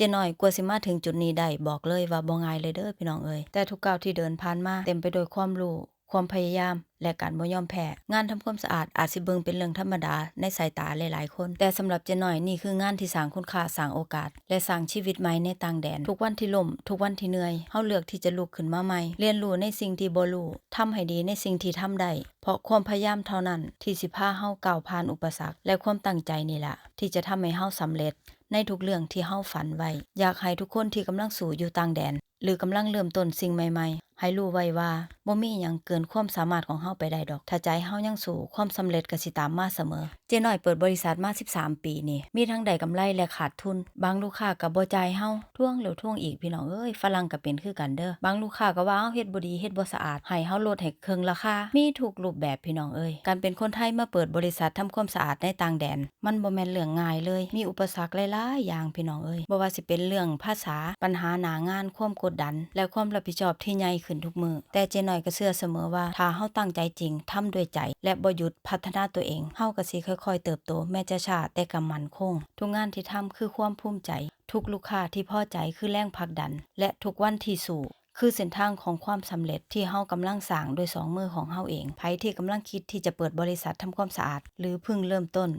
ຈນ້ອຍກວ່າຊິມາເຖິງຈຸດນີ້ໄດ້ ບອກເລີຍວ່າບໍ່ງ່າຍເລີຍເດີພີ່ນ້ອງເອີຍ. ແຕ່ທຸກກ້າວທີ່ເດີນຜ່ານມາ ເຕັມໄປດ້ວຍຄວາມຮູ້, ຄວາມພະຍາຍາມ ແລະ ການບໍ່ຍອມແພ້. ງານທຳຄວາມສະອາດອາດຊິເບິ່ງເປັນເລື່ອງທຳມະດາໃນສາຍຕາຫຼາຍໆຄົນ, ແຕ່ສຳລັບເຈ້ນ້ອຍ ນີ້ຄືງານທີ່ສ້າງຄຸນຄ່າ, ສ້າງໂອກາດ ແລະ ສ້າງຊີວິດໃໝ່ໃນຕ່າງແດນ. ທຸກວັນທີ່ລົ້ມ, ທຸກວັນທີ່ເມື່ອຍ, ເຮົາເລືອກທີ່ຈະລຸກຂຶ້ນມາໃໝ່, ຮຽນຮູ້ໃນສິ່ງທີ່ບໍ່ຮູ້, ທຳໃຫ້ດີໃນສິ່ງທີ່ທຳໄດ້, ເພາະຄວາມພະຍາຍາມເທົ່ານັ້ນທີ່ຊິພາເຮົາກ້າວຜ່ານອຸປະສັກ ແລະ ຄວາມຕັ້ງໃຈນີ້ລະ ທີ່ຈະທຳໃຫ້ເຮົາສຳເລັດໃນທຸກເລື່ອງທີ່ເຮົາຝັນໄວ້. ຢາກໃຫ້ທຸກຄົນທີ່ກຳລັງສູ້ຢູ່ຕ່າງແດນ ຫຼື ກຳລັງເລີ່ມຕົ້ນສິ່ງໃໝ່ໆ ໃຫ້ຮູ້ໄວ້ວ່າ ບໍ່ມີຫຍັງເກີນຄວາມສາມາດຂອງເຮົາໄປໄດ້ດອກ. ຖ້າໃຈເຮົາຍັງສູ້, ຄວາມສຳເລັດກໍຊິຕາມມາສະເໝີ. ເຈ້ນ້ອຍເປີດບໍລິສັດມາສິບສາມປີນີ້ ມີທັງໄດ້ກຳໄລ ແລະ ຂາດທຶນ. ບາງລູກຄ້າກໍບໍ່ຈ່າຍເຮົາ, ທວງແລ້ວທວງອີກ ພີ່ນ້ອງເອີຍ. ຝຣັ່ງກໍເປັນຄືກັນເດີ. ບາງລູກຄ້າກໍວ່າເຮົາເຮັດບໍ່ດີ, ເຮັດບໍ່ສະອາດ, ໃຫ້ເຮົາລົດໃຫ້ເຄິ່ງລາຄາ. ມີທຸກຮູບແບບ ພີ່ນ້ອງເອີຍ. ການເປັນຄົນໄທມາເປີດບໍລິສັດທຳຄວາມສະອາດໃນຕ່າງແດນ ມັນບໍ່ແມ່ນເລື່ອງງ່າຍເລີຍ. ມີອຸປະສັກຫຼາຍໆຢ່າງ ພີ່ນ້ອງເອີຍ. ບໍ່ວ່າຊິເປັນເລື່ອງພາສາ, ບັນຫາໜ້າງານ, ຄວາມກົດດັນ ແລະ ຄວາມຮັບຜິດຊອບທີ່ໃຫຍ່ຂຶ້ນທຸກມື້. ແຕ່ເຈ້ນ້ອຍກໍເຊື່ອສະເໝີວ່າ ຖ້າເຮົາຕັ້ງໃຈຈິງ, ທຳດ້ວຍໃຈ ແລະ ບໍ່ຢຸດພັດທະນາຕົວເອງ, ເຮົາກໍຊິຄ່ອຍໆເຕີບໂຕ, ແມ້ຈະຊ້າ, ແຕ່ກໍໝັ້ນຄົງ. ທຸກງານທີ່ທຳຄືຄວາມພູມໃຈ, ທຸກລູກຄ້າທີ່ພໍໃຈຄືແຮງຜັກດັນ ແລະ ທຸກວັນທີ່ສູ້ ຄືເສັ້ນທາງຂອງຄວາມສຳເລັດທີ່ເຮົາກຳລັງສ້າງດ້ວຍສອງມືຂອງເຮົາເອງ. ໃຜທີ່ກຳລັງຄິດທີ່ຈະເປີດບໍລິສັດທຳຄວາມສະອາດ ຫຼື ເພິ່ງເລີ່ມຕົ້ນ,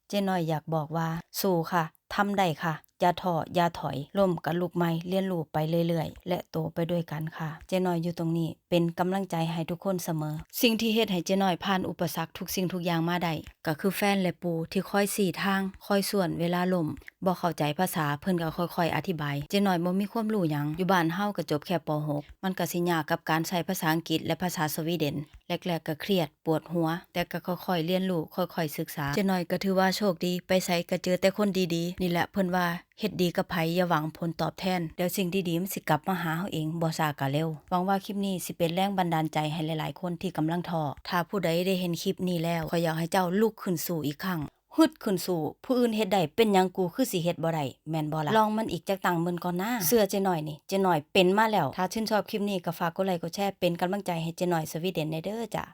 ເຈ້ນ້ອຍຢາກບອກວ່າ ສູ້ຄ່ະ, ທຳໄດ້ຄ່ະ, ຢ່າທໍ້, ຢ່າຖອຍ, ລົ້ມກໍລຸກໃໝ່, ຮຽນຮູ້ໄປເລື້ອຍໆ ແລະ ໂຕໄປດ້ວຍກັນຄ່ະ. ເຈ້ນ້ອຍຢູ່ຕົງນີ້ເປັນກຳລັງໃຈໃຫ້ທຸກຄົນສະເໝີ. ສິ່ງທີ່ເຮັດໃຫ້ເຈ້ນ້ອຍຜ່ານອຸປະສັກທຸກສິ່ງທຸກຢ່າງມາໄດ້ ກໍຄືແຟນ ແລະ ປູ່ທີ່ຄອຍຊີ້ທາງ, ຄອຍຊວນເວລາລົ້ມ. ບໍ່ເຂົ້າໃຈພາສາ, ເພິ່ນກໍຄ່ອຍໆອະທິບາຍ. ເຈ້ນ້ອຍບໍ່ມີຄວາມຮູ້ຫຍັງ, ຢູ່ບ້ານເຮົາກໍຈົບແຄ່ ປໍຫົກ ມັນກໍຊິຍາກກັບການໃຊ້ພາສາອັງກິດ ແລະ ພາສາສະວີເດັນ. ແລກໆກໍຄຽດ, ປວດຫົວ, ແຕ່ກໍຄ່ອຍໆຮຽນຮູ້, ຄ່ອຍໆສຶກສາ. ເຈ້ນ້ອຍກໍຖືວ່າໂຊກດີ, ໄປໃສກໍເຈີແຕ່ຄົນດີໆ. ນີ້ແຫຼະເພິ່ນວ່າ ເຮັດດີກັບໃຜ ຢ່າຫວັງຜົນຕອບແທນ. ດຽວສິ່ງດີໆມັນຊິກັບມາຫາເຮົາເອງ, ບໍ່ຊ້າກໍເລັວ. ຫວັງວ່າຄລິບນີ້ຊິເປັນແຮງບັນດານໃຈໃຫ້ຫຼາຍໆຄົນທີ່ກຳລັງທໍ້. ຖ້າຜູ້ໃດໄດ້ເຫັນຄລິບນີ້ແລ້ວ, ຂ້ອຍຢາກໃຫ້ເຈົ້າລຸກຂຶ້ນສູ້ອີກຄັ້ງ. ຮຶດຂຶ້ນສູ້, ຜູ້ອື່ນເຮັດໄດ້ ເປັນຫຍັງກູຄືຊິເຮັດບໍ່ໄດ້ ແມ່ນບໍ່ລະ? ລອງມັນອີກຈັກຕັ້ງເບິ່ງກ່ອນນາ. ເຊື່ອເຈ້ນ້ອຍນີ້, ເຈ້ນ້ອຍເປັນມາແລ້ວ. ຖ້າຊື່ນຊອບຄລິບນີ້ກໍຝາກກົດໄລກົດແຊ ເປັນກຳລັງໃຈໃຫ້ເຈ້ນ້ອຍສະວີເດັນແດ່ເດີຈ້າ.